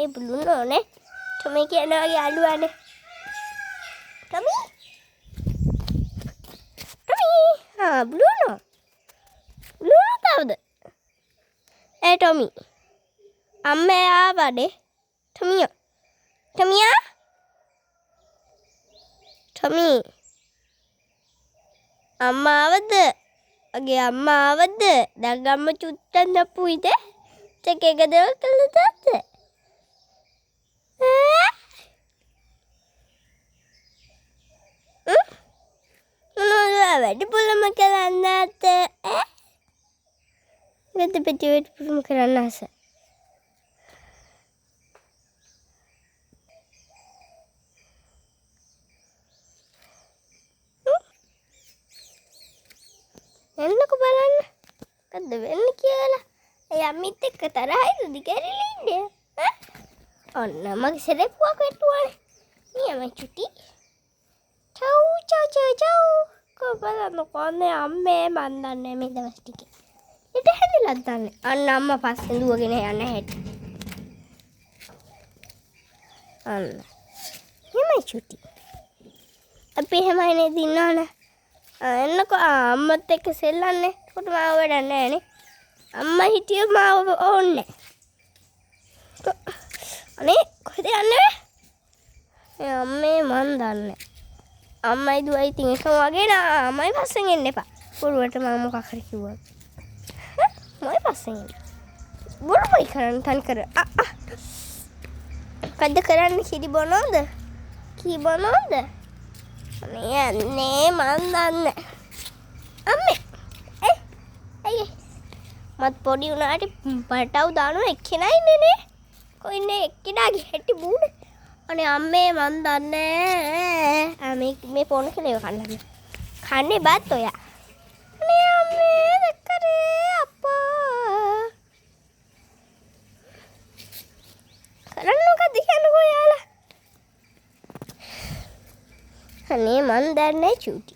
ඒ බ්ලූනෝනේ. Tommy කියනවා යාළුවානේ. Tommy Tommy ආ බ්ලූනෝ. බ්ලූනෝ කවුද? ඒ ටොමි. අම්මා ආවනේ. ටොමියා. ටොමියා? ටොමි. අම්මා ආවද? අගේ අම්මා ආවද? දැන් අම්මා චුට්ටක් නපුයිද? චෙක් එක දේවල් කළා තාත්තේ. ඈ? මොනවද වැඩිපුරම කරන්න ආත? ඈ? මොකද පිටි වැඩිපුරම කරන්න ආස? එන්නකෝ බලන්න. මොකද්ද වෙන්නේ කියලා. ඒ අම්මිත් එක්ක තරහයිද දිගැරිලා ඉන්නේ? ඈ? ඔන්න මගේ සෙරෙප්පුවක් වැටුවානේ. නියමයි චුටි. චව් චව් චව් චව්. කො බලන්නකෝ අනේ අම්මේ මන් දන්නේ මේ දවස් ටිකේ. ඊට හැදිලත් දන්නේ. අන්න අම්මා පස්සෙන් දුවගෙන යන හැටි. අන්න. නියමයි චුටි. අපි එහෙමයි නේද ඉන්නවනේ. එන්නකෝ අම්මත් එක්ක සෙල්ලන්නේ. එතකොට මාව වැඩක් නෑනේ. අම්මා හිටියොත් මාව ඕන්නේ නෑ. අනේ කොහෙද යන්නේ? මේ අම්මේ මන් දන්නේ. අම්මයි දුවයි ඉතින් එකම වගේ නා. අම්මයි පස්සෙන් එන්න එපා. බොරුවට මම මොකක් හරි කිව්වා. මයි පස්සෙන් එන්න. බොරුමයි කරන්න තනි කර. ආ ආ. මොකද්ද කරන්නේ? කිරි බොනවද? කී බොනවද? අනේ අනේ මන් දන්නේ. අම්මේ. ඒ අයියේ. මත් පොඩි වුණාට පටව් දානවා එක්කෙනා ඉන්නේ නේ. කොයින්නේ එක්කෙනාගේ හැටි මූණ. අනේ අම්මේ මන් දන්නේ. ආ මේ ෆෝන් එක නෙවෙයි කන්න. කන්නේ බත් ඔයා. අනේ අම්මේ දැක්කරේ අප්පා. කරන්න මොකද්ද කියන්නකෝ ඔයාලා. අනේ මන් දන්නේ චූටි.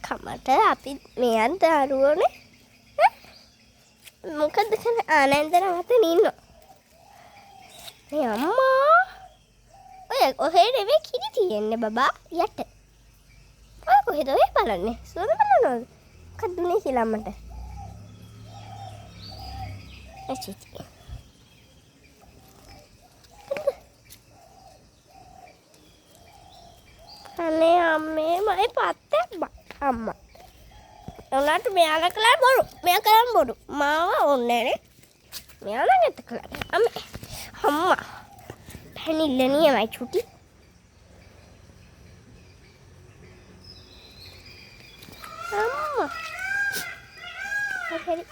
කමට අපි මේ අන්ත අරුවනේ. මොකද්ද කරන්නේ? ආ නෑන්දර මතන ඉන්නවා. මේ අම්මා ඔය ඔහේ නෙවෙයි කිරි තියෙන්නේ බබා යට. ඔය කොහෙද ඔය බලන්නේ? සුවඳ බලනවද? මොකද්ද උනේ කියලා අම්මට? අචිචි. අනේ අම්මේ මගේ පත්තක් බා අම්මා. උනාට මෙයාලා කළා බොරු. මෙයා කරන් බොරු. මාව ඕනේ නෑනේ. මෙයා නම් ඇත්ත කළා. අම්මේ අම්මා. පැනිල්ල නියමයි චුටි. අම්මා. හරි හරි.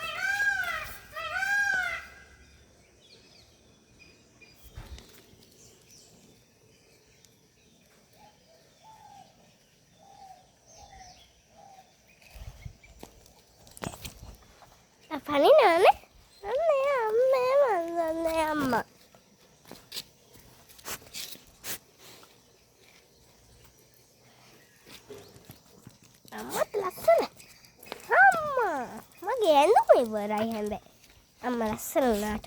පනිනවනේ. අනේ අම්මේ මන් දන්නේ අම්මා. අම්මත් ලස්සන. අම්මා මගේ ඇඳුම ඉවරයි හැබැයි. අම්මා ලස්සන වුණාට.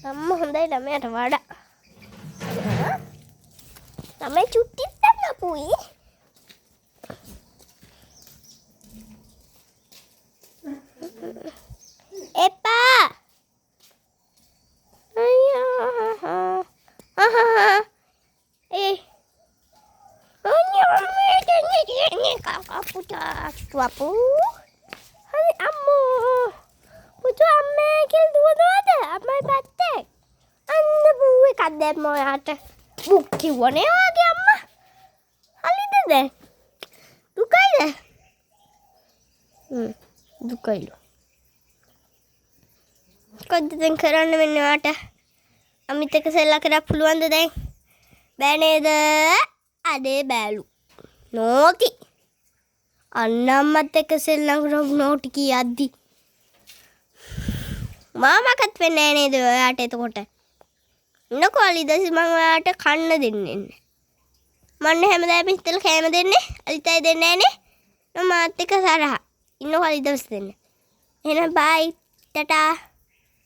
අම්මා හොඳයි ළමයාට වඩා. ළමයි චුට්ටිත් ගන්න අපුයි. එපා. අයියෝ. ආහා. ඒ. අනේ කාකා පුතා චුට්ටු හරි අම්මෝ. පුතු අම්මේ කියලා දුවනවද? අම්මයි පැත්තේ. අන්න බූ එකක් දැම්ම ඔයාට. බුක් කිව්වනේ ඔයාගේ අම්මා. හරිද දැන්? දුකයිද? දුකයිලු. මොකද්ද දැන් කරන්න වෙන්නේ ඔයාට? අමිත් එක්ක සෙල්ලම් කරන්න පුළුවන්ද දැන්? බෑ නේද? අනේ බෑලු. නෝටි. අන්න අම්මත් එක්ක සෙල්ලම් කරමු නෝටි කියද්දි. මාමකත් වෙන්නේ නෑ නේද ඔයාට එතකොට? ඉන්නකෝ අලිදසි මං ඔයාට කන්න දෙන්නේ නෑ. මන්න හැමදාම හිතලා කෑම දෙන්නේ. අලිත් අය දෙන්නේ නෑනේ. නෝ මාත් එක්ක තරහ. ඉන්නකෝ අලිදවස් දෙන්න. එහෙනම් බයි. ටටා.